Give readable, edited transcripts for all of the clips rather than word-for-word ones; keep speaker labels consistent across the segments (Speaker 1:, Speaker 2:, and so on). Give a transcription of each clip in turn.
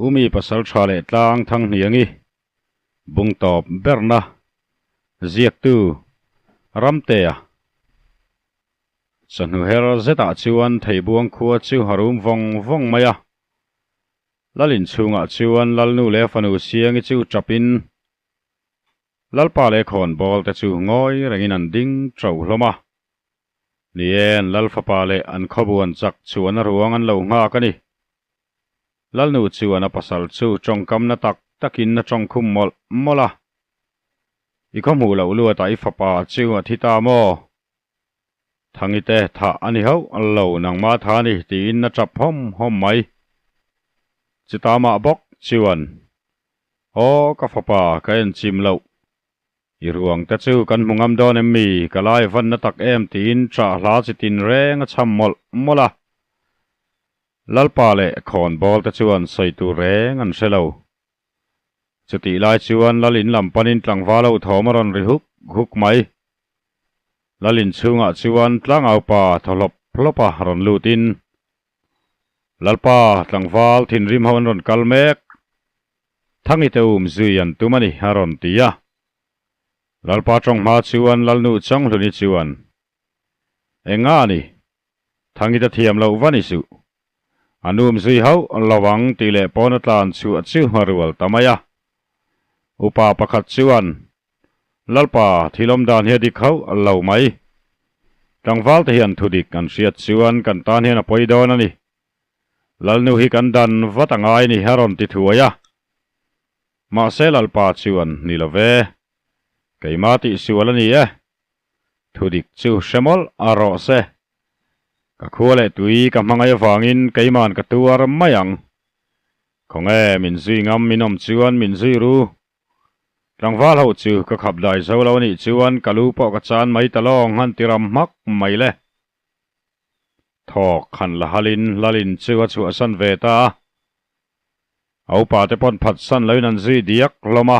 Speaker 1: Umi pasaltha leh tlang Thanghniangi bung tawp berna ziaktu Ramtea Chawhnu her zetah chuan Theibuang khua chu a rum vawng vawng mai a. Lalin chhungah chuan Lalnu leh fanu Siangi chu tapin Lalpa leh khawnbawl te chu ngawi rengin an ding tro hlawm a. Ni e, an Lal fapa leh an khawbuan chak chuan a ruang an lo nghak a ni. Lalnu chuan a pasal chu tawngkamna tak takin a tawngkhum mawlh mawlh a. I khaw hmuh loh luatah i fapa chu a thi ta maw? Thangi te thah a ni hauh lo, nangmah tha a ni tiin a tap hawm hawm mai. Chuta mah bawk chuan, Aw ka fapa, ka en chim loh. I ruang te chu kan hmu ngam dawn em mi? Ka lai vanna tak em tiin ṭah hla chi tin reng a chham mawlh mawlh a. Lalpa leh khawnbawl te chuan sawi tur reng an hre lo. Chutih lai chuan Lal in lam panin tlangval ho thawm a rawn ri huk huk mai. Lal in chhungah chuan tlangaupa thaw hlawp hlawp a rawn lut in, Lalpa, tlangval thinrim ho an rawn kal mek. Thangi te um zui an tum a ni a rawn ti a. Lalpa tawng hma chuan Lalnu Changhluni chuan, Enga a ni? Thangi ta thiam loh va ni suh. A num zui hauh lo ang tih leh pawn a tlan chhuah chu a rual ta mai a. Upa pakhat chuan, Lalpa, thil awm dan hi a dik hauh lo mai. Tlangval te hian thudik an hriat chuan kan tan hian a pawi dawn a ni. Lalnu hi kan dan vat a ngai ni a rawn ti thuai a. Mahse Lalpa chuan, Ni lo ve. Keimah tihsual a ni e. Thudik chu hre mawlh a rawh se. Ka khua leh tui ka hmangaih avangin keiman ka tuar mai ang. Khawnge min zui ngam min awm chuan min zui ru. Tlangval ho chu ka khap dai zo lo anih chuan ka lu pawh ka chan mai ta lawng han ti ram hmak mai le. Thawk han la halin Lalin chu a chhuahsan ve ta a. A upa te pawn phatsan loin an zui diak hlawm a.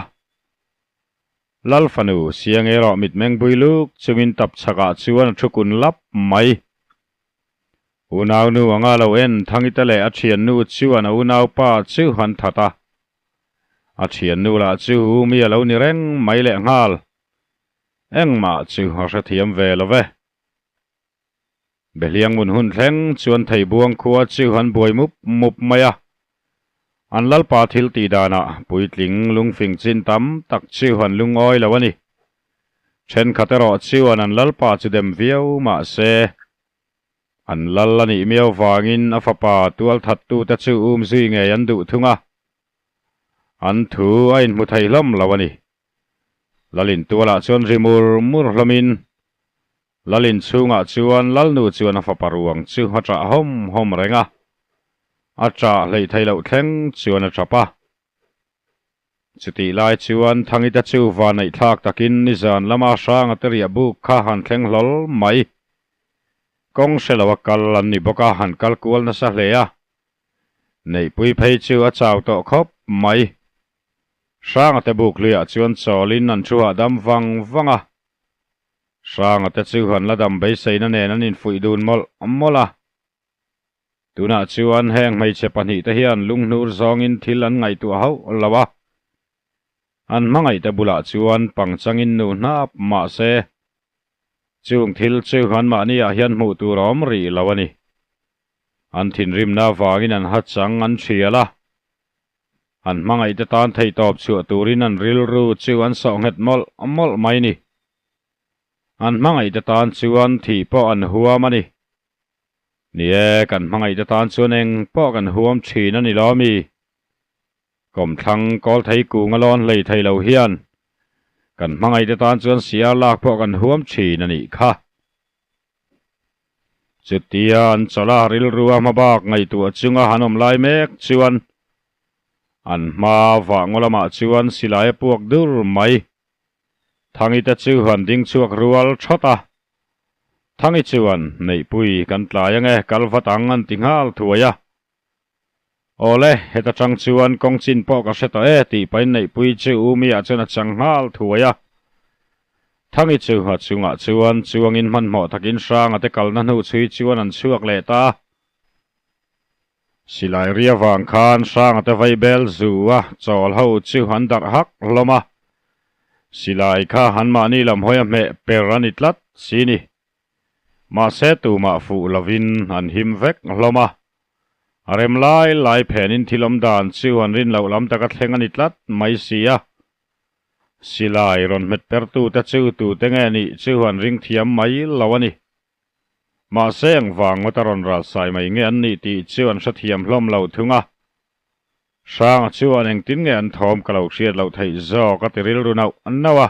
Speaker 1: Lal fanu Siang erawh mitmeng bui luk chungin tap chhakah chuan a thu kun lap mai. Unaunu anga lo en Thangite leh a thiannu chuan a unaupa chu an that a. A thiannu lah chu u mi a lo ni reng mai lehnghal. Engmah chu a hrethiam ve lo ve. Behliangmun hun thleng chuan Theibuang khua chu an buai mup mup mai a. An lalpa thil tih danah puitling lungfing chin tam tak chu an lungawi lo a ni. Thenkhat erawh chuan an lalpa chu dem viau mah se, an lal a nih miau vangin a fapa tualthattute chu um zui ngei an duh thung a. An thu a inhmu thei hlawm lo a ni. Lalin tualah chuan ri mur mur hlawmin Lalin chhungah chuan Lalnu chuan a fapa ruang chu a ṭah hawm hawm reng a, a ṭah hleih theih loh thleng chuan a ṭap a. Chutih lai chuan Thangita chu vanneih thlak takin nizan lama hranga te riah buk kha han thleng hlawl mai. Kawng hre lo a kal an ni bawk a, han kal kual nasa hle a. Neihpui phei chu a chau tawh khawp mai. Hranga te buk hluiah chuan chawlin an thu hahdam vang vang a. Hranga te chu han la dam beiseina nen an infuih dun mawlh mawlh a. Tunah chuan heng hmeichhe pahnihte hian lunghnur zawngin thil an ngaihtuah hauh lo a. An hmangaihte bulah chuan pangchangin nu hnap mah se, chung thil chu anmahniah hian hmuh tur a awm rih lo a ni. An thinrimna avangin an hachang an thial a. An hmangaihte tan theihtawp chhuah turin an rilru chu an sawh nghet mawlh mawlh mai ni. An hmangaihte tan chuan thih pawh an huam a ni. Ni e, kan hmangaihte tan chuan eng pawh kan huam thin a ni lo mi? Kawmthlang kawl thei kung a lawn hlei thei lo hian kan hmangaihte tan chuan siar lak pawh kan huam thin a nih kha. Chutia an chawlh a, rilru a hmabak ngaihtuah chunga han awm lai mek chuan an hma vah ngaw lamah chuan silai a puak dur mai. Thangi te chu an ding chhuak rual thawt a. Thangi chuan, Neihpui kan tlai ange, kal vat ang an ti nghal thuai a. Awle, heta tang chuan kawng chin pawh ka hre tawh e tih pahin Neihpui chu u miah chuan a chang nghal thuai a. Thangi chu a chungah chuan chuangin hmanhmawh takin Hranga te kalna hnu chhui chuan an chhuak leh ta. Silai ri avang khan Hranga te vaibel zu a chawl ho chu an darh hak hlawm a. Silai kha an mahni lam hawi a hmeh per a ni tlat si ni. Mahse tumah fuh lovin an him vek hlawm a. A rem lai lai phenin thil awm dan chu an rin loh lam taka thleng a ni tlat mai si a. Silai rawn hmet pertute chu tute nge nih chu an ring thiam mai lo a ni. Mahse engvang ngawt a rawn ralsai mai nge an nih tih chu an hrethiam hlawm lo thung a. Hranga chuan engtin nge an thawm ka lo hriat loh theih zawk a ti rilru nauh nauh a.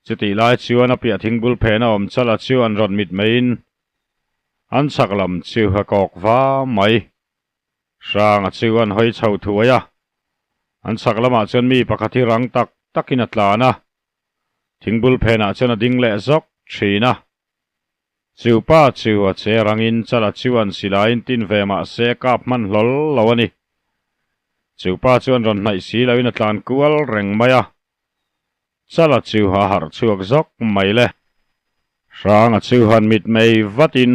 Speaker 1: Chutih lai chuan a piah thingbul phena awm chala chu an rawn mit maiin an chhak lam chu a kawk va mai. Hranga chu an hawi chho thuai a, an chhak lamah chuan mi pakhat hi rang tak takin a tlan a, thingbul phenah chuan a ding leh zawk thin a. Chu pa chu a che rangin chala chuan silaiin tin ve mah se kap hman hlawl lo a ni. Chu pa chuan rawn hnaih si loin a tlan kual reng mai a. Chala chu a harh chhuak zawk mai le. Hranga chu han mitmei vatin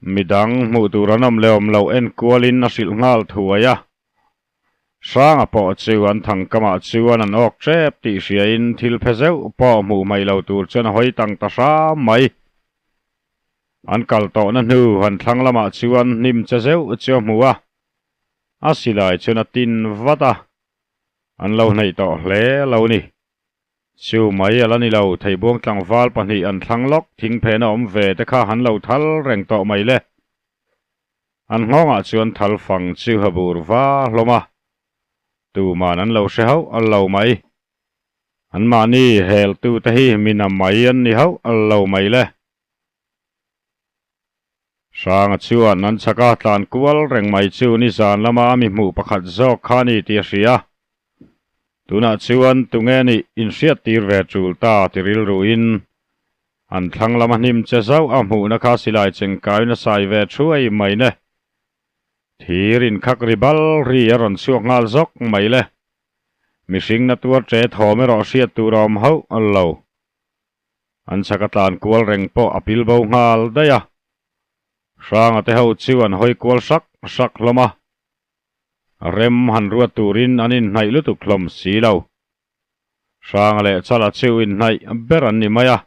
Speaker 1: midang hmuh tur an awm leh awm loh en kualin a hrilh nghal thuai a. Hranga pawh chu an thangkamah chuan an awk tep tih hriain thil phe zeuh pawh hmuh hmaih lo tur chuan a hawi tang ta hram mai. An kal tawhna hnu han thlang lamah chuan hnim che zeuh chu a hmu a, a silai chuan a tin vat a, an lo hnaih tawh hle lo ni. Chu mai a la ni lo, theibuang tlangval pahnih an thlang lawk thingphena awm ve te kha an lo thal reng tawh mai le. An nghawngah chuan thal fang chu a bur va hlawm a, tuman an lo hre hauh lo mai. Anmahni heltute hi mi na mai an ni hauh lo mai le. Hranga chuan an chhaka tlan kual reng mai chu nizan lama a mi hmuh pakhat zawk kha a ni tih a hria. Tunah chuan tunge nih inhriattir ve tul ta ti rilruin An thlang lama hnim che zauh a hmuhna kha silai chengkaiin a sai ve thuai mai ne. Thir inkhak ri bal ri a rawn chhuak nghal zawk mai le. Mihring na tuar che thawm erawh hriat tur a awm hauh lo. An chhak a tlan kual reng pawh a pil bo nghal daih a. Hranga te ho chu an hawi kual hrak hrak hlawm a. Rem han ruat turin an inhnaih lutuk hlawm si lo. Hranga leh Chala chu inhnaih ber an ni mai a.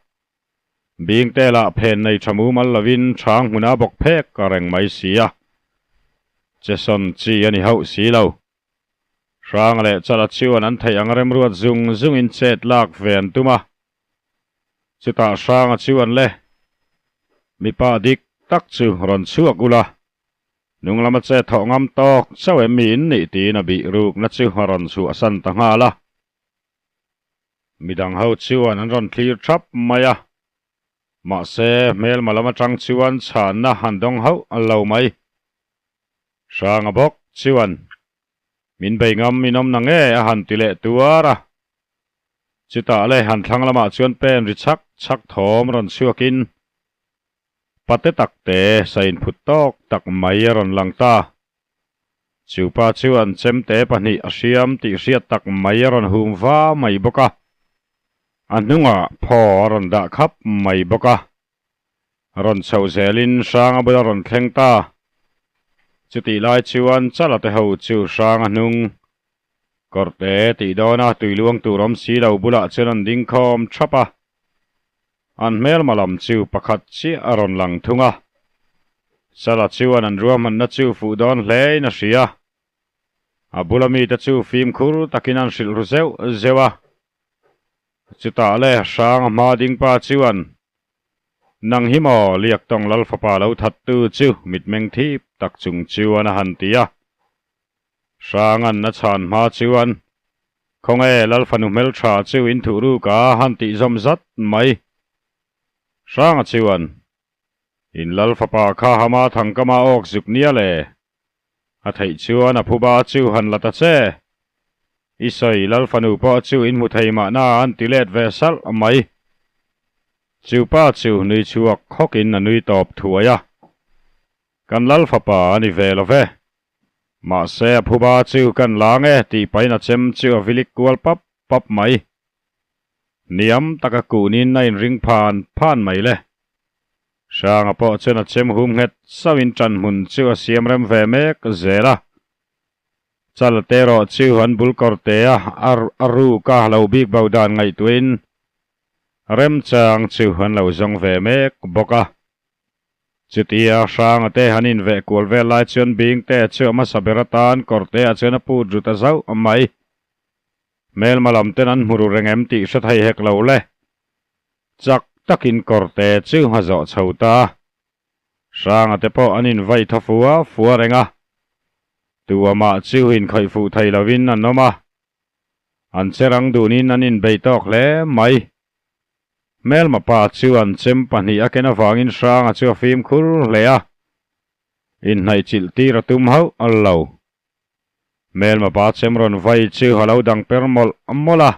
Speaker 1: Bingte lah phen nei tha mumal lovin chhang hmuna bawk phek a reng mai si a. Chesawn chi a ni hauh si lo. Hranga leh Chala chuan an theih ang remruat zung zungin chet lak ve an tum a. Chutah Hranga chuan le, Mipa dik tak chu rawn chhuak ula, Nung lama che thawh ngam tawk chauh em mi in nih tiin a bih rukna chu a rawn chhuahsan ta nghal a. Midang ho chuan an rawn thlir thap mai a. Mahse, hmelma lam atang chuan chhanna han dawng hauh lo mai. Hranga bawk chuan, Min bei ngam in awm na nge a han ti leh tuar a. Chutah le han thlang lamah chuan pen ri chhak chhak thawm rawn chhuakin, Pate tak te sain phut tawk tak mai a rawn lang ta. Chu pa chuan chemte pahnih a hriam tih hriat tak mai a rawn hum va mai bawk a. A hnungah phaw a rawn dah khap mai bawk a. Rawn chhoh zelin Hranga bula rawn thleng ta. Chutih lai chuan Chala te ho chu Hranga hnung kawrte tih dawna tui luang tur awm si lo bulah chuan an ding khawm thap a. An hmelma lam chu pakhat chiah a rawn lang thung a, Sala chuan an ruahmanna chu fuh dawn hlein a hria. A bula mite chu fimkhur takin an hrilh ru zeuh zeuh a. Chutah le Hrang a hma ding pa chuan, Nang hi maw Liaktawng Lalfapa lo thattu chu mitmeng thip tak chung chuan a han ti a. Hrangan a chhan hma chuan, Khawnge Lalfanu hmeltha chu in thuh ruk a han tih zawm zat mai. Hranga chuan, In Lalfapa kha hama thangkama awk zuk nia le. A theih chuan a phuba chu han la ta che. I sawi Lalfanu pawh chu in hmu thei mahna an ti let ve salh mai. Chu pa chu nui chhuak khawkin a nui tawp thuai a. Kan Lalfapa a ni ve lo ve. Mahse a phuba chu kan la nge tih pahin a chem chu a vilik kual pap pap mai. Hniam taka kunin a inring phan phan mai le. Hranga pawh chuan a chem hum nghet sauhin ṭan hmun chu a siam rem ve mek zel a. Chal te erawh chu an bul kawr te a a ruk a lo bik bo dan ngaihtuahin remchang chu an lo zawng ve mek bawk a. Chutia Hranga te han inveh kual vel lai chuan Bingte chu a hmasa ber atan kawr te ah chuan a put ru ta zauh mai. Hmelma lam ten an hmu ru reng em tih hre thei hek lo le. Chak takin kawrte chu a zawh chho ta. Hranga te pawh an invai thaw fua fua reng a. Tuamah chu inkhawih fuh thei lovin an awm a. An che rang dunin an inbei tawk hle mai. Hmelma pa chu an chem pahnih a ken avangin Hranga chu a fimkhur hle a. Inhnaihchilh tir a tum hauh lo. Hmelma pa chem rawn vai chu a lo dang per mawlh mawlh a.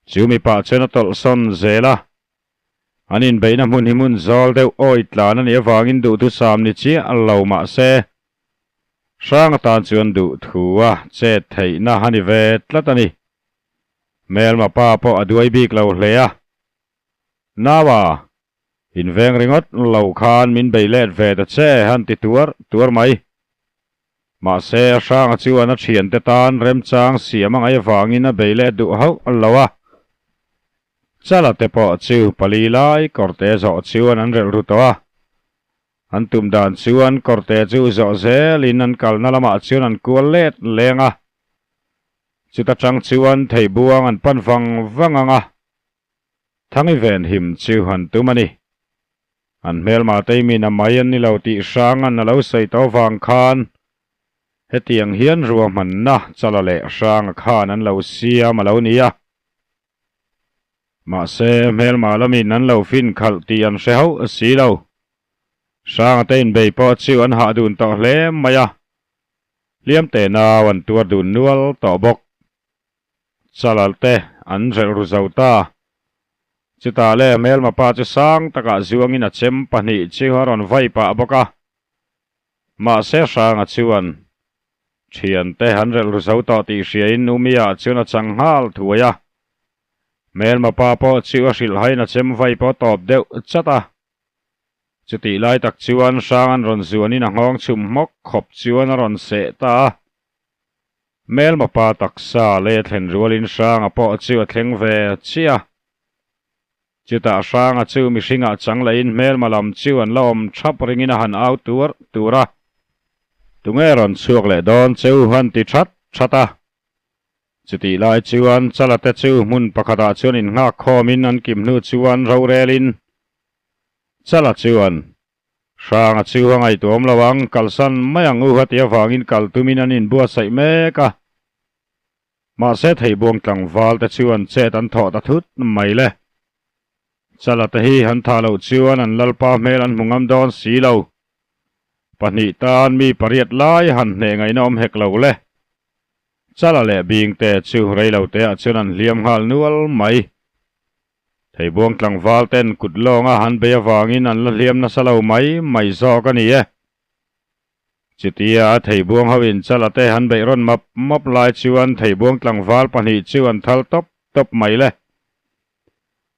Speaker 1: Chu mipa chuan a tawlh sawn zel a, an inbeihna hmun hi hmun zawl deuh awi tlan a nih avangin duhthusam ni chiah lo mah se, hrang atan chuan duhthu a chet theihna a ni ve tlat a ni. Hmelma pa pawh a duai bik lo hle a, Naua, inveng ringawt lo khan min bei let ve ta che han ti tuar tuar mai. Mahse, Hranga chuan a thiante tan remchang siam a ngaih avangin a bei leh duh hauh lo a. Chala te pawh chu pali lai kawrte zawh chuan an relh ru tawh a. An tum dan chuan kawrte chu zawh zelin an kalna lamah chuan an kual let leng a. Chuta tang chuan theibuang an pan vang vang ang a. Thangi venhim chu an tum a ni. An hmelma teimin a mai an ni lo tih Hranga'n a lo sawi tawh vang khan hetiang hian ruahmanna Chala leh Hranga khan an lo siam a lo ni a. Mahse, hmelma lamin an lo fin khalh tih an hre hauh si lo. Hranga te inbei pawh chu an hah dun tawh hle mai a, hliam te nau an tuar dun nual tawh bawk. Chalal te an relh ru zo ta. Chutah le hmelma pa chu sang takah zuangin a chem pahnih chu a rawn vai pah bawk a. Mahse Hranga chuan thiante an relh ru zo tawh tih hriain Numia chuan a chang nghal thuai a. Hmelma pa pawh chu a hrilhhain a chem vai pawh tawp deuh chat a. Chutih lai tak chuan Hranga'n rawn zuanin a nghawng chhum hmawk khawp chuan a rawn seh ta a. Hmelma pa taksa leh thlen rualin Hranga pawh chu a thleng ve chiah a. Chutah Hranga chu mihringah chang lahin hmelma lam chu an la awm thap ringin a han au tuar tur a. Tunge rawn chhuak leh dawn cheu han ti that that a. Chutih lai chuan Chala te chu hmun pakhatah chuan innghak khawmin an kim hnu chuan rorelin Chala chuan Hranga chu a ngaihtuahawm lo ang, kalsan mai ang u a ti avangin kal tumin an inbuatsaih mek a. Mahse theibuang tlangval te chuan chet an thawh ta thut mai le. Chala te hi an thah loh chuan an lalpa hmel an hmu ngam dawn si lo. Pahnih tan mi pariat lai han hneh ngaihna awm hek lo le. Chala leh Bing te chu reilo teah chuan an hliam nghal nual mai. Theibuang tlangval ten kut lawnga han bei avangin an la hliam nasa lo mai mai zawk a ni e. Chutia theibuang ho in chala te han beih rawn map map lai chuan theibuang tlangval pahnih chu an thal tawp tawp mai le.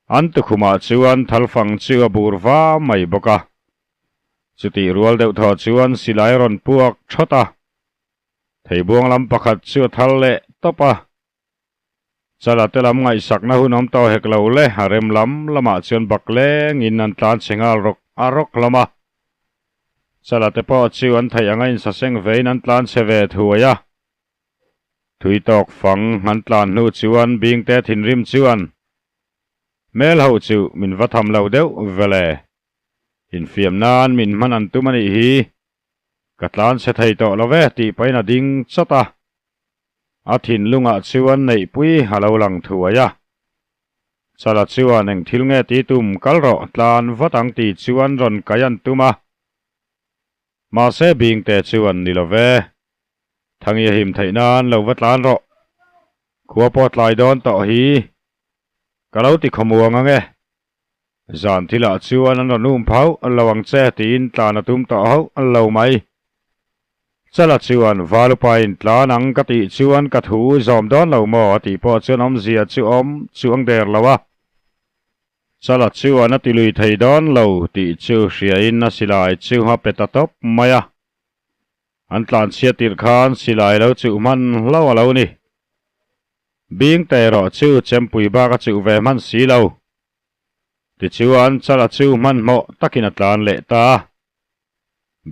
Speaker 1: An tukhumah chuan thalfang chu a bur va mai bawk a. Chutih rual deuh thaw chuan silai a rawn puak thawt a. Theibuang lam pakhat chu a thal leh tawp a. Chala te lam ngaihsakna hun awm tawh hek lo le, a rem lam lamah chuan bak lengin an tlan chhe nghal rawk a rawk hlawm a. Chala te pawh chu an theih anga insaseng vein an tlan chhe ve thuai a. Thui tawk fang an tlan hnu chuan Bingte thinrim chuan, Hmel ho chu min va tham lo deuh vele, infiam nan min hman an tum a nih hi, ka tlan chhe thei tawh lo ve tih pahin a ding chawt a. A thinlungah chuan neihpui a lo lang thuai a. Chala chuan eng thil nge ti tum kal rawh tlan vat ang ti chuan rawn kai an tum a. Mahse Bingte chuan ni lo ve. Thangi a him theih nan lo va tlan rawh. Khua pawh tlai dawn tawh hi. Ka lo ti khawmuang ang e. Zan thilah chuan an rawn um phauh lo ang che tiin tlan a tum tawh hauh lo mai. Chala chuan Valupain tlan ang ka tih chuan ka thu zawm dawn lo maw a tih pawh chuan awmzia chu awm chuang der lo a. Chala chuan a ti lui thei dawn lo tih chu hriain a silai chu a pe ta tawp mai a. An tlanchhia tirh khan silai lo chuh hman hlauh a lo ni. Bing te erawh chu chempui bak a chuh ve hman si lo. Tichuan Chala chu hmanhmawh takin a tlan leh ta a.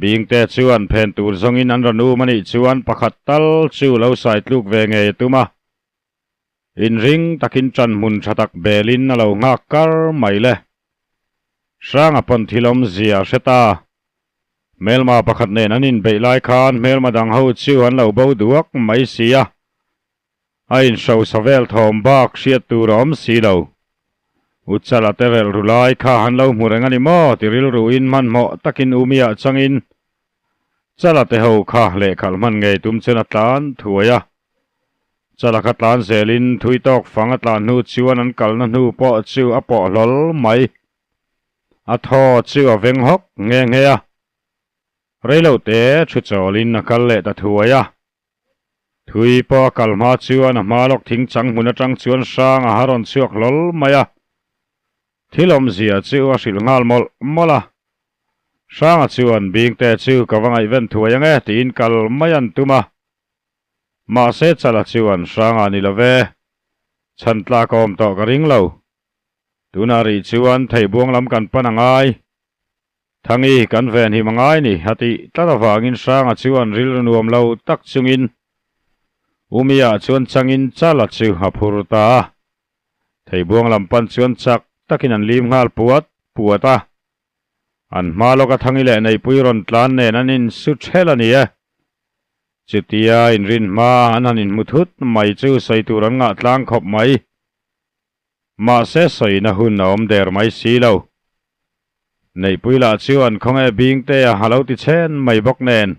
Speaker 1: Bing te chuan phen tur zawngin an rawn um a nih chuan pakhat tal chu lo sai tluk ve ngei a tum a. Inring takin ṭan hmun ṭha tak belin a lo nghak kar mai le. Hranga pawn thil awmzia a hre ta. Hmelma pakhat nen an inbeih lai khan hmelma dang ho chu an lo bo duak mai si a. A inhrosa vel thawm bak hriat tur a awm si lo. U Chala te relh ru lai kha an lo hmu reng a ni maw ti rilruin hmanhmawh takin Umiah changin Chala te ho kha lehkhalh hman ngei tum chuan a tlan thuai a. Chala kha tlan zelin thui tawk fang a tlan hnu chuan an kalna hnu pawh chu a pawh hlawl mai. A thaw chu a veng hawk nghe nghe a. Reilo te thu chawlin a kal leh ta thuai a. Thui pawh a kal hma chuan a hma lawk thing chang hmun atang chuan hrang a ha rawn chhuak hlawl mai a. Thil awmzia chu a hrilh nghal mawlh mawlh a. Hranga chuan Bingte chu ka va ngaihven thuai ang e tiin kal mai an tum a. Mahse Chala chuan hranga ni lo ve, chhan tlak a awm tawh ka ring lo. Tunah rih chuan theibuang lam kan pan a ngai. Thangi kan venhim a ngai ni a tih tlat avangin Hranga chuan rilru nuam lo tak chungin Umiah chuan changin Chala chu a phur ta a. Theibuang lam pan chuan chak takin an lim nghal puat puat a. An hma lawka Thangi leh Neipui rawn tlan nen an insu ṭhel a ni e. Chutia inrin hma an han inhmu thut mai chu sawi tur an ngah tlang khawp mai. Mahse sawina hun a awm der mai si lo. Neihpui lah chuan khawnge Bingte a lo ti chhen mai bawk nen.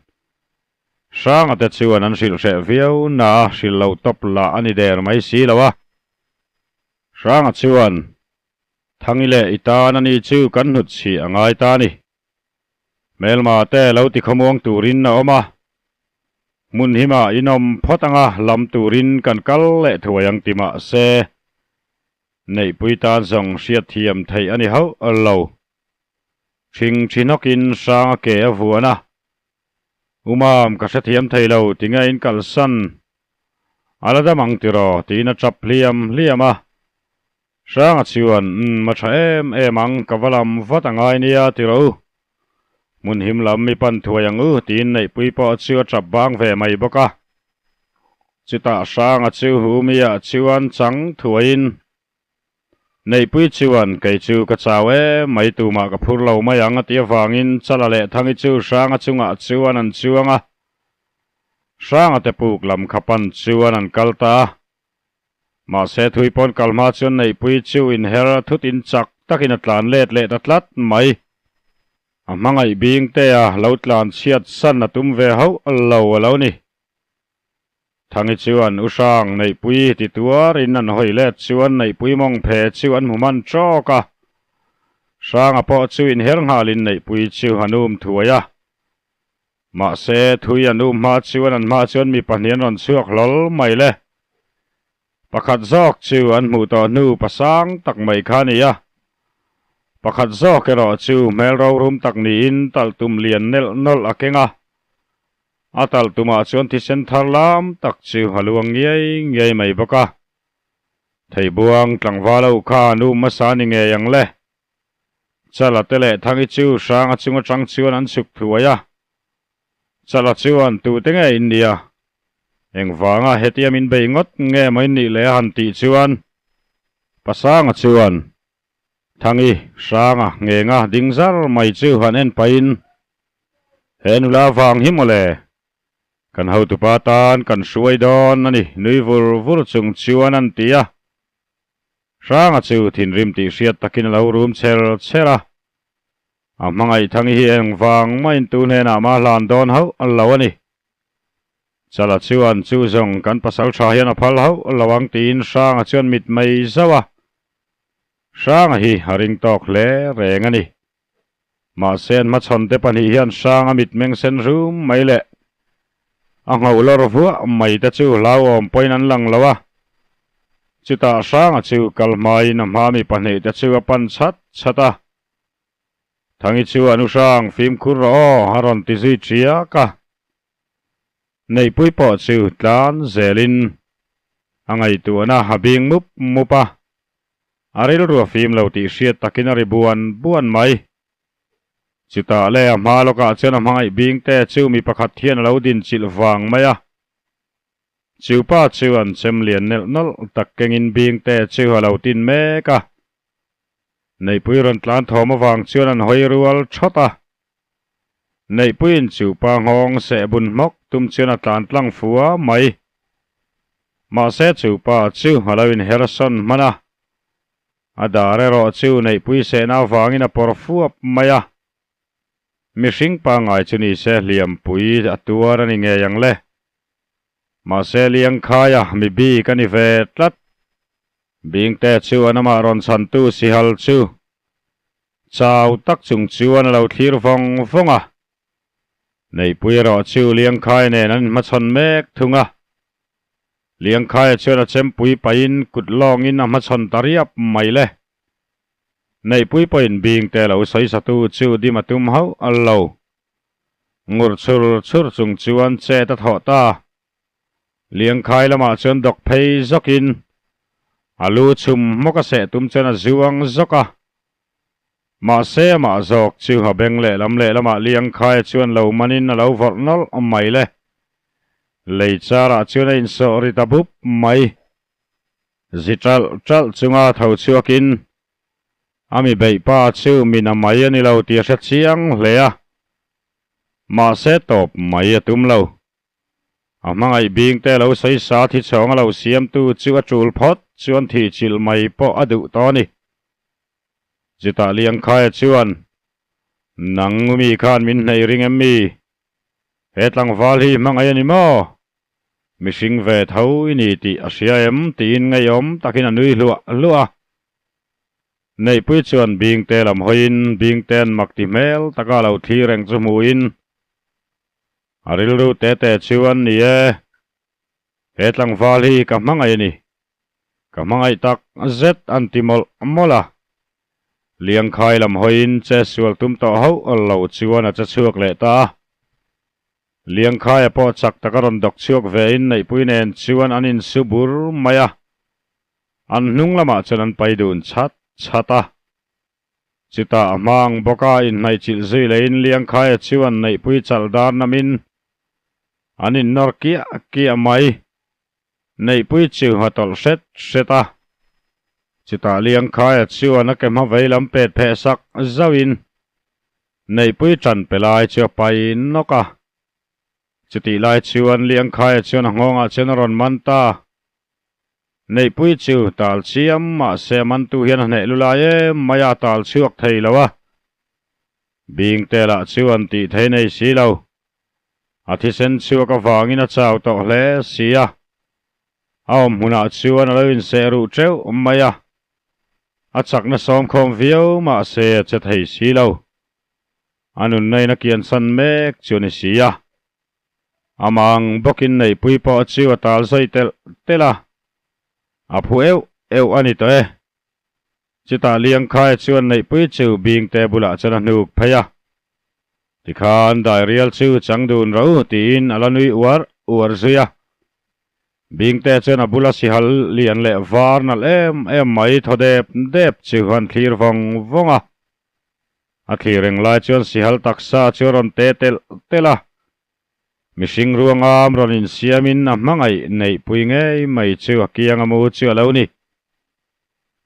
Speaker 1: Hranga te chuan an hrilh hreh viau na a hrilh loh tawp lah a ni der mai si lo a. Hranga chuan, Thangi leh i tan a ni chu kan hnut chhih a ngai ta ni. Hmelma te lo ti khawmuang turin a awm a. Hmun hima inawm phawt anga lam turin kan kal leh thuai ang ti mah se, Neihpui tan zawng hriatthiam theih a ni hauh lo. Thing thi hnawkin hrang a ke a vuan a. Umam ka hrethiam thei lo ti nge in kalsan a la dam ang tiraw tiin a tap hliam hliam a. Hranga chuan, Umm, a tha em em ang, ka va lam vat a ngai nia, ti rawh u. Hmun him lam mi pan thuai ang u, tiin Neihpui pawh chu a tap bang ve mai bawk a. Chutah Hranga chu Humiah chuan chang thuaiin, Neihpui chuan, Kei chu ka chau em mai, tumah ka phur lo mai ang, a ti avangin Chala leh Thangi chu Hranga chungah chuan an chuang a. Hranga te puk lam kha pan chuan an kal ta a. Mahse thui pawn kal hma chuan Neihpui chu inher thut in chak takin a tlan let leh ta tlat mai. A hmangaih bing te a lo tlan chhiat san a tum ve hauh lo a lo ni. Thangi chuan U Hrang Neihpui ti tuarin an hawi let chuan Neihpui mawng phe chu an hmu hman tawk a. Hranga pawh chu inher nghalin Neihpui chu an um thuai a. Mahse, thui an um hma chuan an hma chuan mi pahnih an rawn chhuak hlawl mai le. Pakhat zawk chu an hmuh tawh hnu pasang tak mai kha a ni a. Pakhat zawk erawh chu hmel rorum tak niin talhtum lian nelh nawlh a keng a. A talhtumah chuan thisen thar lam tak chu a luang ngiai ngiai mai bawk a. Theibuang tlangval ho kha an um hmasa ni ngei ang le. Chala te leh Thangi chu hrang a chung atang chuan an chhuk thuai a. Chala chuan tute nge in nia? Engvanga hetia min bei ngawt nge maw in nih leh a han tih chuan Pasanga chuan Thangi hranga ngenga ding zar mai chu han en pahin He nula vang hi mawle kan hotupa tan kan hruai dawn a ni nui vur vur chung chuan an ti a. Hranga chu thinrim tih hriat takin a lo rum cher cher a. A hmangaih-thangi hi engvang mahin tu hnenah mah hlan dawn hauh lo a ni. Chala chuan chu zawng kan pasal tha hian a phal hauh lo ang tiin Hranga chuan mit mai zauh a. Hranga hi a ring tawk hle reng a ni. Mahse an hmachhawn te pahnih hian Hranga mit meng sen rum mai leh a ngho lawr vuah mai te chu hlauhawm pawhin an lang lo a. Chutah Hranga chu kal hmain a hma mi pahnihte chu a pan chhat chhat a. Thangi chuan U Hrang fimkhur rawh aw a rawn ti zui ṭiak a. Neihpui pawh chu tlan zelin a ngaihtuahna a bing mup mup a. A rilru a fim lo tih hriat takin a ri buan buan mai. Chutah leh a hma lawkah chuan a hmangaih bingte chu mi pakhat hian a lo dinchilh vang mai a. Chu pa chuan chem lian nelh nawlh tak kengin bingte chu a lo tin mek a. Neihpui rawn tlan thawm avang chuan an hawi rual thawt a. Neihpuiin chu pa nghawng seh bun hmawk tum chuan a tlan tlang fua mai. Mahse chu pa chu a lo inher sawn hman a. A dar erawh chu Neihpui sehna avangin a pawr fuap mai a. Mihring pangngai chu ni se hliampui a tuar a ni ngei ang le. Mahse Liangkhaia mi bik a ni ve tlat. Bingte chuan amah rawn chhantu Sihal chu chau tak chung chuan a lo thlir vawng vawng a. Neihpui erawh chu Liangkhai nen an inhmachhawn mek thung a. Liangkhaia chuan a chempui pahin kut lawngin a hmachhawn ta riap mai le. Neihpui pawhin Bingte lo sawi satu chu dim a tum hauh a lo. Ngur chhur chhur chung chuan chet a thawh ta. Liangkhai lamah chuan dawk phei zawkin a lu chhum hmawk a seh tum chuan a zuang zawk a. Mahse amah zawk chu a beng lehlam lehlamah Liangkhaia chuan lo manin a lo vawrh nawlh mai le. Lei charah chuan a insawh ri ta bup mai. Zi ṭalh ṭalh chunga tho chhuakin a mi beih pa chu min a mai a ni lo tih a hre chiang hle a, mahse tawp mai a tum lo. A hmangaih bingte lo sawi sa thi chhawng a lo siamtu chu a ṭul phawt chuan thih chilh mai pawh a duh tawh a ni. Chutah Liangkhaia chuan, Nang mi khan min hneih ring em mi? He tlangval hi hmangaih a ni maw? Mihring ve tho i ni tih a hria em? tiin ngeiawm takin a nui hluah hluah a. Neihpui chuan Bingte lam hawiin Bingte'n mak ti hmel taka a lo thlir reng chu hmuhin a rilru te te chuan ni e, he tlangval hi ka hmangaih a ni, ka hmangaih tak zet an ti mawlh mawlh a. Liangkhai lam hawiin che sual tum tawh hauh lo chuan a che chhuak leh ta a. Liangkhaia pawh chak taka rawn dawk chhuak ve in Neihpui nen chuan an insu bur mai a, an hnung lamah chuan an pai dun chhat chhat a. Chutah a hmang bawk a inhnaihchilh zui leiin Liangkhaia chuan Neihpui chalh dar namin an innawr kiah kiah mai. Neihpui chu a tawlh hret hret a, chutah Liangkhaia chuan a ke hma vei lam pet pheh sak zauhin Neihpui ṭan pe lai chu a pai nawk a. Chutih lai chuan Liangkhaia chuan a nghawngah chuan a rawn man ta. Neihpui chu tal chiam mahse a mantu hian a hneh lu lai em mai a, tal chhuak thei lo a. Bingte lah chuan tih thei nei si lo. A thisen chhuak avangin a chau tawh hle si a, a awm hmunah chuan a lo inseh ruh teuh mai a, a chakna sawmkhawm viau mahse a che thei si lo. A nunna in a kiansan mek chu a ni si a, amah ang bawkin neihpui pawh chu a tal zawi telh telh a, a phu euh euh a ni tawh e. Chutah Liangkhaia chuan Neihpui chu Bingte bulah chuan a hnuk phei a. Tikhan Dairial chu chang dun ro u tiin a la nui uar uar zui a. Bingte chuan a bula sihal lian leh var nalh em em mai thaw dep dep chu han thlir vawng vawng a. A thlir reng lai chuan sihal taksa chu a rawn te telh telh a. Mihring ruangam rawn insiamin a hmangaih Neihpui ngei mai chu a kiang a mu chu a lo ni.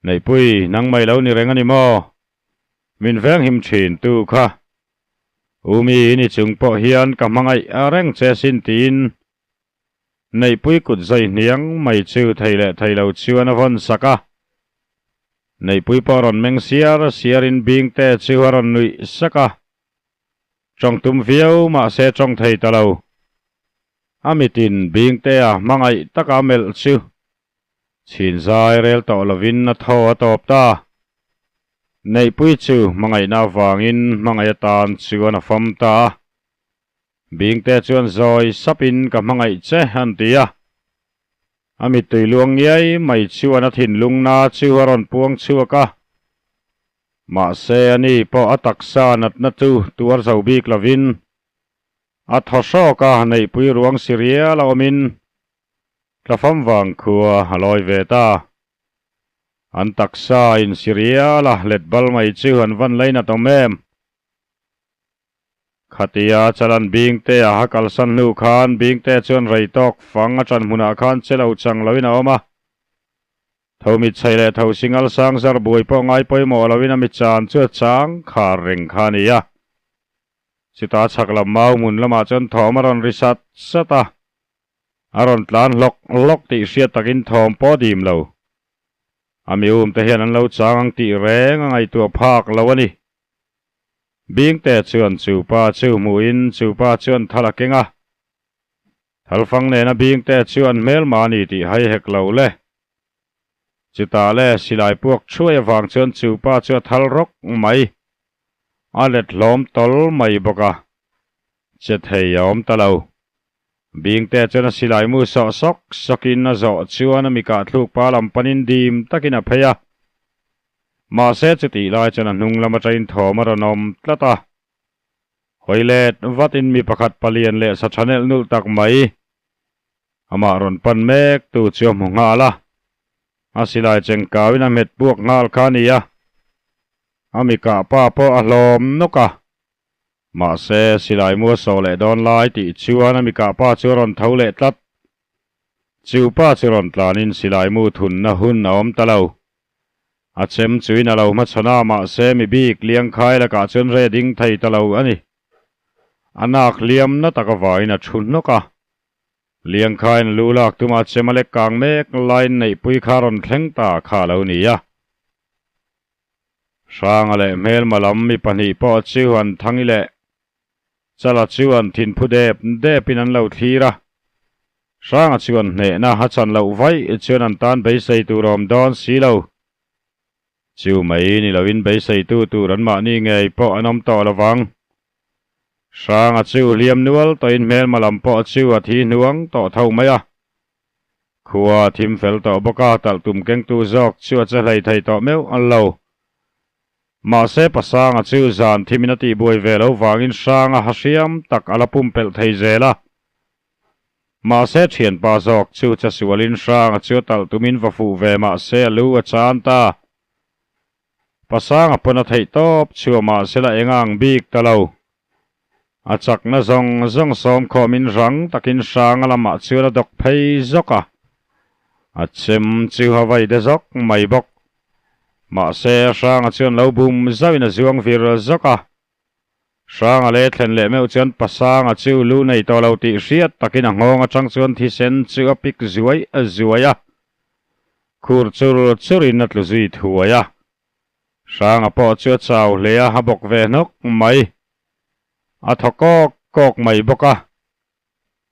Speaker 1: Neihpui, nang mai lo ni reng a ni maw? Min venghim thin tu kha. U mi i ni chung pawh hian ka hmangaih a reng che sin tiin Neihpui kut zai hniang mai chu thei leh thei lo chuan a vawn sak a. Neihpui pawh rawn meng siar siarin Bingte chu a rawn nuih sak a. Tawng tum viau mahse tawng thei ta lo. A mitin Bingtea hmangaih taka melh chu chhin zai rel tawh lovin a thaw a tawp ta. Neihpui chu hmangaihna avangin hmangaih atan chuan a fam ta a. Bingte chuan zawi sapin ka hmangaih che an ti a. A mittui luang ngiai mai chuan a thinlung na chu a rawn puang chhuak a. Mahse ani pawh a taksa natna chu tuar zo bik lovin a thaw hrawk a, neihpui ruang si rial a awmin tlafam vang khua a lawi ve ta. An taksa insi rial a let bal mai chu an van lainat awm em? Khatia chalan Bingte a ha kalsan hnu khan Bingte chuan rei tawk fang a ṭan hmunah khan che lo chang loin a awm a. Tho mitchhei leh tho singal sang zar buai pawh ngai pawimawh loin a mitchan chu a chang khar reng kha a ni a. Chutah chhak lam mau hmun lamah chuan thawm a rawn ri sat sat a. A rawn tlan hlawk hlawk tih hriat takin thawm pawh a dim lo. A mi umte hian an lo chang ang tih reng a ngaihtuah phak lo a ni. Bingte chuan chu pa chu hmuhin chu pa chuan thal a keng a. Thalfang nena Bingte chu an hmelma a ni tih hai hek lo le. Chutah le silai puak thuai avang chuan chu pa chu a thal rawk mai. A let hlawm tawl mai bawk a. Che thei a awm ta lo. Bingte chuan a silai mu sawh sawk sawkin a zawh chuan a mikah thluk pa lam panin dim takin a phei a. Mahse chutih lai chuan a hnung lam atangin thawm a rawn awm tlat a. Hawi let vatin mi pakhat palian leh sa thanelh nulh tak mai amah rawn pan mek tu chu a hmu nghal a. A silai chengkauin a hmet puak nghal kha a ni a. A mikah pa pawh a hlawm nawk a. Mahse silai mu a sawh leh dawn lai tih chuan a mikah pa chu a rawn tho leh tlat. Chu pa chu rawn tlanin silai mu thunna hun a awm ta lo. A chem chuin a lo hmachhawn a, mahse mi bik Liangkhai lakah chuan re ding thei ta lo a ni. A nak hliam na tak avangin a thu hnawk a. Liangkhaiin a lu lak tuma chem a lek kang mek laiin neihpui kha rawn thleng ta kha a lo ni a. Hranga leh hmelma lam mi pahnih pawh chu an thangi leh Chala chuan thinphu dep depin an lo thlir a. Hranga chuan hnehna a chan loh vaih chuan an tan beisei tur awm dawn si lo. Chu mai ni loin beiseitu tur anmahni ngei pawh an awm tawh lo vang. Hranga chu hliam nual tawhin hmelma lam pawh chu a thi hnuang tawh tho mai a. Khua a thim fel tawh bawk a, talh tum kengtu zawk chu a che hlei thei tawh meuh lo. Mahse Pasanga chu zan thimin a tihbuai ve lo vangin Hranga ha hriam tak a la pumpelh thei zel a. Mahse thianpa zawk chu chasualin Hranga chu a talh tumin va fuh ve mahse a lu a chan ta. Pasanga pawn a theih tawp chu a mahse la eng ang bik ta lo. A chakna zawng zawng sawm khawmin rang takin Hranga lamah chuan a dawk phei zawk a. A chem chu a vai de zawk mai bawk. Mahse, Hranga chuan lo bum zauhin a zuang vir zawk a. Hranga leh thlen leh meuh chuan Pasanga chu lu nei tawh lo tih hriat takin a nghawng atang chuan thisen chu a pik zuai zuai a. Khur chur churin a tlu zui thuai a. Hranga pawh chu a chau hle a, a bawk ve hnawk mai. A thaw kawk kawk mai bawk a.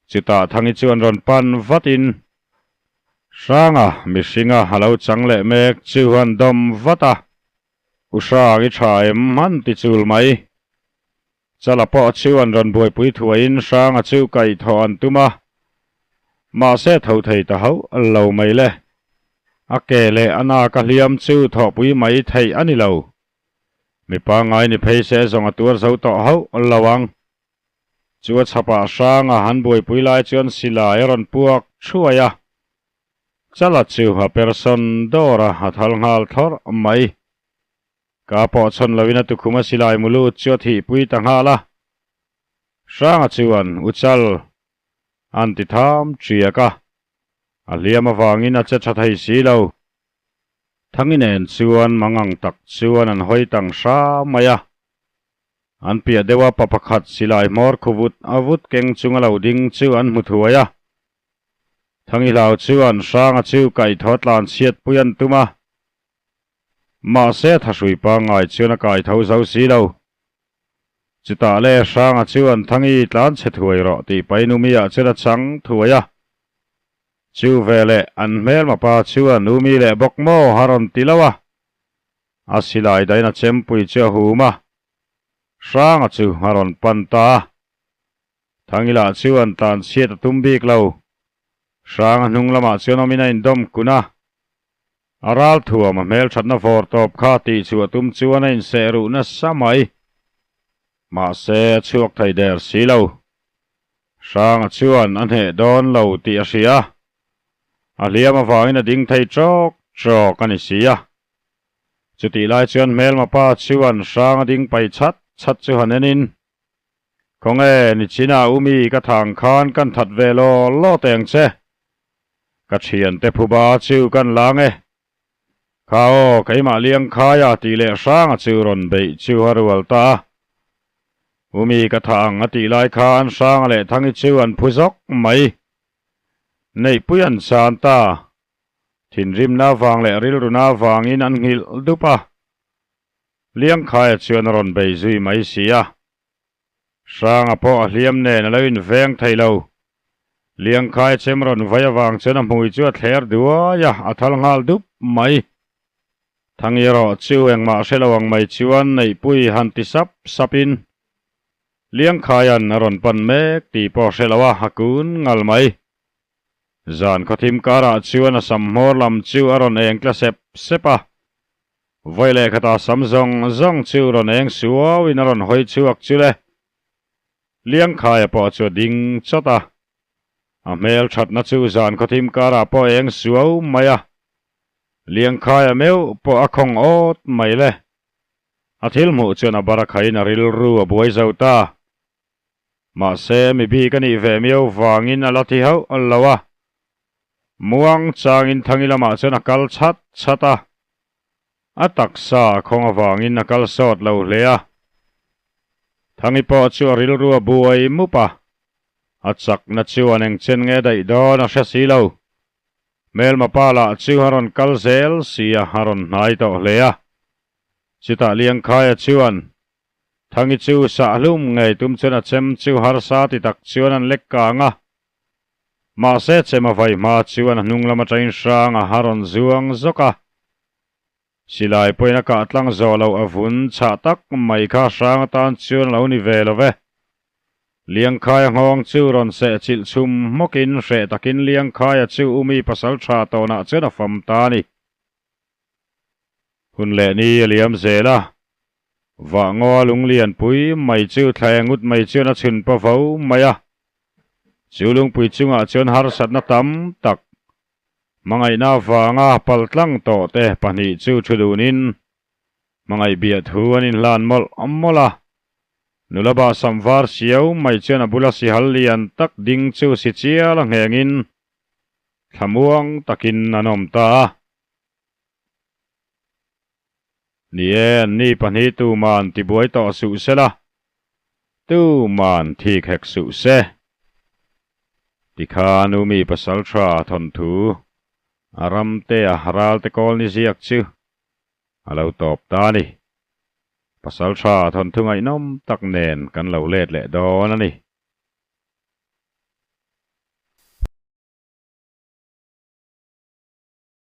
Speaker 1: Chutah Thangi chuan rawn pan vatin, Hranga, mihringa a lo chang leh mek chu an dawm vat a. U Hrang i tha em an ti chul mai. Chala pawh chu an rawn buaipui thuaiin Hranga chu kaihthawh an tum a. Mahse tho thei ta hauh lo mai le. A ke leh a nak a hliam chu thawhpui mai theih a ni lo. Mi pangngai ni phei se zawng a tuar zo tawh hauh lo ang. Chu a chhapah hranga han buaipui lai chuan silai a rawn puak thuai a. Chala chu a person dawr a, a thal nghal thlawrh mai. Ka pawh chhawn loin a tukhum a silai mu lut chu a thihpui ta nghal a. Hranga chuan U Chal an ti tham ṭiak a, a hliam avangin a che ṭha thei si lo. Thangi nen chuan mangang tak chuan an hawi tang hra mai a. An piah deuh a pa pakhat silai hmawr khu vut a vut keng chunga lo ding chu an hmu thuai a. Thangi hlau chuan Hranga chu kaihthawh tlan chhiat pui an tum a. Mahse a thahrui pangngai chuan a kaitho zo si lo. Chutah le Hranga chuan Thangi tlan chhe thuai rawh tih pahin Umiah chuan a chang thuai a. Chu veleh an hmelma pa chuan Umi leh bawk maw a rawn ti lo a. A silai dahin a chempui chu a hum a, Hranga chu a rawn pan ta a. Thangila chuan tlanchhiat a tum bik lo. Hranga hnung lamah chuan awmin a indawm kun a, a ral thuam a hmelthatna vawr tawp kha tih chhuah tum chuan a inseh ruh nasa mai. Mahse a chhuak thei der si lo. Hranga chuan a hneh dawn lo tih a hria. A hliam avangin a ding thei trawk trawk a ni si a. Chutih lai chuan hmelma pa chuan Hranga ding pai chhat chhat chu han enin, Khawnge nichinah u mi ka thang khan kan that ve law law teh ang che. Ka thiante phuba chu kan la nge. Kha aw, keimah Liangkhaia tih leh Hranga chu rawn beih chu a rual ta a. U mi ka thah ang a tih lai khan Hranga leh Thangi chu an phu zawk mai. Neihpui an chan ta. Thinrimna vang leh rilruna vangin an nghilh dup a. Liangkhaia chuan a rawn bei zui mai si a. Hranga pawh a hliam nen a lo inveng thei lo. Liangkhaia chem rawn vai avang chuan a hmui chu a thler duai a, a thal nghal dup mai. Thangi erawh chu engmah hre lo ang mai chuan Neihpui han ti sap sapin Liangkhaia'n a rawn pan mek tih pawh hre lo a, a kun ngal mai. Zan khawthim karah chuan a sam hmawr lam chu a rawn eng tla sep sep a. Vawi leh khatah sam zawng zawng chu rawn eng suau in a rawn hawi chhuak chu le. Liangkhaia pawh chu a ding chawt a. A hmel thatna chu zan khawthim karah pawh eng suau mai a. Liangkhaia meuh pawh a khawng awt mai le. A thil hmuh chuan a bar a khaiin a rilru a buai zo ta. Mahse, mi bik a nih ve miau vangin a la thi hauh lo a. Muang changin Thangi lamah chuan a kal chhat chhat a. A taksa a khawng avangin a kal sawt lo hle a. Thangi pawh chu a rilru a buai mup a. A chakna chuan engchen nge daih dawn a hre si lo. Hmelma pa lah chu a rawn kal zel si a, a rawn hnai tawh hle a. Chutah Liangkhaia chuan Thangi chu sah hlum ngei tum chuan a chem chu harsa ti tak chuan an lek kang a. Mahse chem a vai hma chuan a hnung lam atangin hrang a rawn zuang zawk a. Silai pawhin a kah tlang zawh loh a vun chhah tak mai kha hrang atan chuan a lo ni ve lo ve. Liangkhaia nghawng chu rawn seh chilh chhum hmawkin hreh takin Liangkhaia chu umi pasal tha tawnah chuan a fam ta a ni. Hun leh ni a liam zel a, vah ngaw a lunglian pui mai chu thla engut mai chuan a chhun pa vo mai a. Chu lungpui chungah chuan harsatna tam tak, hmangaihna avanga paltlang tawh te pahnih chu thu dunin hmangaih biah thu an inhlan mawlh mawlh a. Nula bah sam var siau mai chuan a bula sihal lian tak ding chu si chial a nghengin thlamuang takin an awm ta a. Ni e, anni pahnih tuman tibuai tawh suh se la, tuman thik hek suh se. Tikhan u mi pasal tha thawnthu a ramtea ralte kawl ni ziak chu a lo tawp ta a ni. Pasal tha thawnthu ngaihnawm tak nen kan lo let leh dawn a ni.